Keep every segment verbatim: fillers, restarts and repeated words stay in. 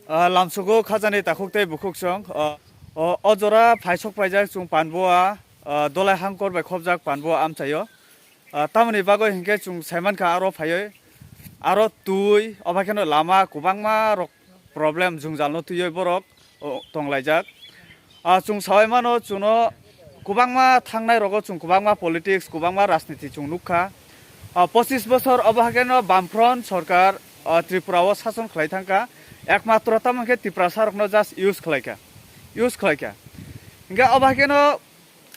Ah, lamsugo khajani takhuk tei bukhuk song. Ah, o, o jora phaisok paijak chwng Panbua, ah, Dolai Hangkor bai khopjak Panbua amchaio. Ah, tamoni bagwi hinkhe chwng saimankha aro phaiwi, aro twi, obo kheno lama kwbangma rok problem jwngjalno twiwi borok, o, tonglaijak. Ah, chwng sawi mano, chwngno kwbangma thangnai rogo chwng kwbangma politics, kwbangma rajniti chwng nukha. Ah, pochis bosor obo haikhe no Bamfront sorkar, ah, Tripura o sason khlai thangkha. Ekmatro tamo khe Tiprasa rokno just use khlaikha, use khlaikha. Hinkhe obo haikhe no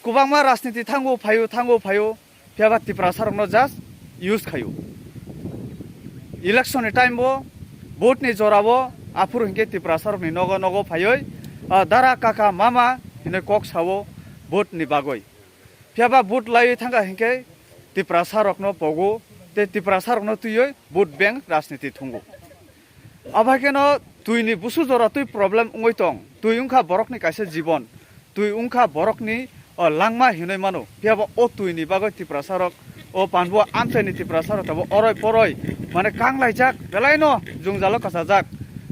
kwbangma rajniti thango phaio, thango phaio, phiyaba Tiprasa rokno just use khaio. Election ni time bo, vote ni jora bo, aphuru hinkhe Tiprasa rokni nogo nogo phaioi, ah, dara kaka mama hinui kok sao vote ni bagoi. Phiyaba vote laiwi thangkha hinkhe Tiprasa rokno pogo, tei Tiprasa rokno twiwi vote bank rajniti thungo. Abo hai kheno twi ni busu jora twi problem wngwi tong. Twi wngkha borokni kaisa jibon. Twi wngkha borokni, o, langma hinui mano. Phiyaba o twi ni bagwi Tiprasa rok, o Panbua amchaini Tiprasa rok tabuk oroi poroi mane kanglaijak, belaino jwngjalo kasajak.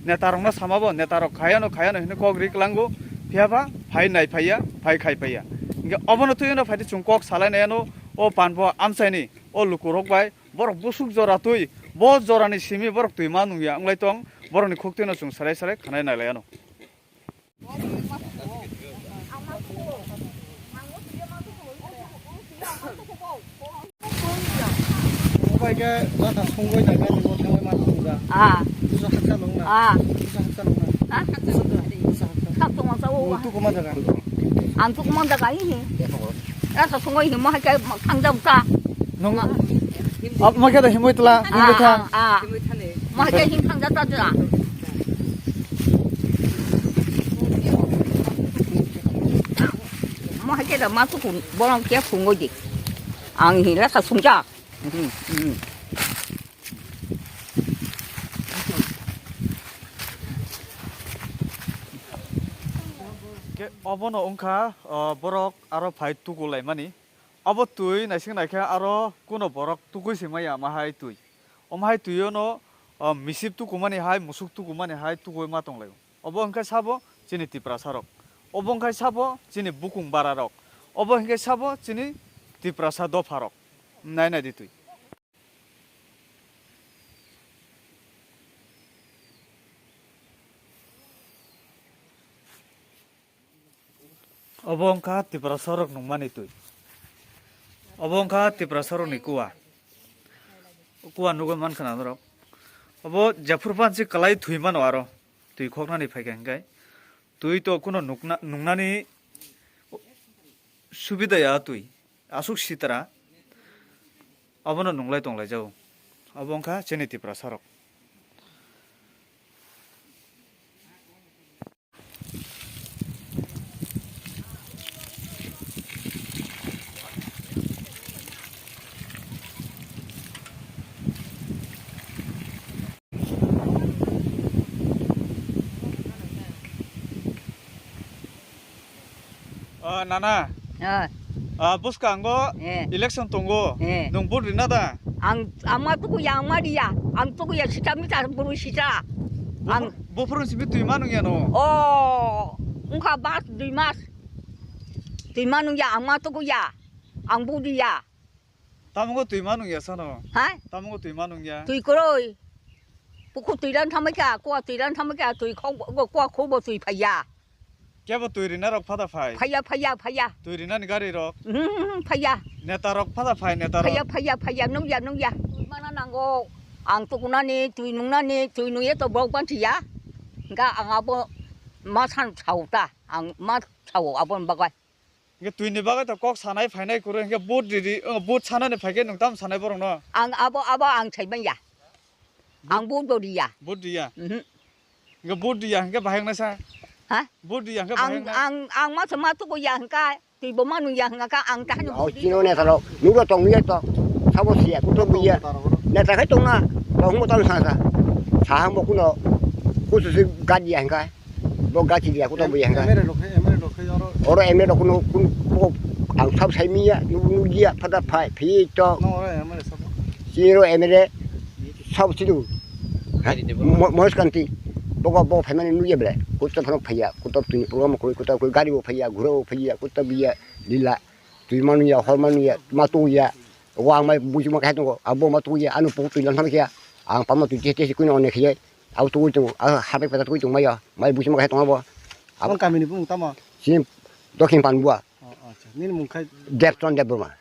Neta rokno samabo, neta rok khayano, khayano hinui kok ri klango. Phiyaba phai nai phaiya, phai khai phaiya. Hinkhe obono twi no phaidi chwng kok salai nai ano o Panbua amchaini o lukurok bai. Borok busuk jora twi, bo jorani simi borok twi ma nungya wnglai tong, borokni khuk twino chwng serai serai khanai nai lai ano. Bai khe bata songwi nai khe bo thangwi ma thangja. Ah. Busa haksa longna. Ah. Busa haksa longna. Ah. Busa haksa. Khak tongma sa o. Tuku ma jaga. Ang tuku ma jaga hi. Asa songwi hi ma hai khe thangja busa. Nung. Ap ma khe da himoi tla, himoi tha. Ah, ah. Ma khe him thang da ta ta. Ma khe da ma tu kun, borong khe phungoi di. Ang hi la sa sungja. Hmm, hmm. Ke obono wngkha, uh, borok aro phai tuku laimani. Abo twi naising naikhe aro kuno borok tukui se maya ma hai twi. Omo hai twi ono, ah, misip tukumani hai, musuk tukumani hai tukui ma tong lai. Obo hwnkhe sabo chini Tiprasa rok. Obo hwnkhe sabo chini bukung bara rok. Obo hwnkhe sabo chini Tiprasa dopha rok. Nai nai di twi. Obo wngkha Tiprasa rok nungmani twi. Obo wngkha Tiprasa rokni kua. Kua nugwi mankha na norok. Obo jephuru phansi kwlai thwi mano aro twi khoknani phaikha hinkhe. Twi to kuno nukna, nungnani subida ya twi. Aswk sitra abono nunglai tonglai jago. Obo wngkha chini Tiprasa rok. Ah, nana. Ah. Ah, bwskango Eh. election tongo. Eh. Nwng vote rina da? Ang, ang ma tukuya, ang ma riya. Ang tukuya sita mita buru sita. Ang Bufurun simi twi ma nungya no? Oh, wngkha bas dui mas. Twi ma nungya, ang ma tukuya. Ang vote riya. Tamungo twi ma nungya sano? Ha? Tamungo twi ma nungya? Twi kwrwi. Pukhur twi ran thamai kha, kua twi ran thamai kha, twi khok, kua khok bo twi phaiya. Kebo twi rina rok phada phai? Phaiya, phaiya, phaiya. Twi rina ni gari rok? Mhm, phaiya. Neta rok phada phai, neta rok? Phaiya, phaiya, phaiya, nungya, nungya. Twi mana nango, ang tukunani, twi nungnani, twi nungya to bok banchiya. Ga ang abo ma san chao ta, ang ma chao abo bagai. Hingke twi ni bagwi to kok sanai phainai kwrwi, hingke vote riri, o, vote sanani phaikhe nwng tamo sanai borokno? Ang abo, abo ang sai manya. Ang vote bo riya. Vote riya? Mhm. Hingke vote riya, hingke bahai wngnai sa? Ha? Vote riya, hingke bahai Ang, wngnai? ang, ang ma sama tukuya hingka, twi bo manu ya hingka, ang tahani O vote chino riya. Neta rok, nugo tong ya to. Sabo siya, kuto buya. Neta khai tongna, tong mo tong sa sa. Sahang bo kuno, kusu si gad ya hingka. Bo gachi dia kuto buya hingka. M L A rok khai, M L A rok khai oro. Oro M L A rok kuno, kun, bo, ang sab sai miya, nu, nu dia, pada phai, phi to. No, oro M L A sabo. Chiro M L A, sab sidu. Ha? Mo-, Mohis Kanti. Bogo bo phaimani nukya ble. Kuto phano phaiya. Kuto twi program koi, kuto koi gari bo phaiya, ghura bo phaiya, kuto biya lila. Twi manuya, hor manuya, ma tuya. Wa ang mai buji ma khai tongo. Abo ma tuya, anu pok twi lan phamkya. Ang pama twi tete kuino one khiye. Abo twi tongo. A hape peta twi tong maya. Mai buji ma khai tongo bo. Abo kamini bumung tamo? Sim Dokhin Panbua. Oh, acha. Nini mung khai? Debchand Debbarma.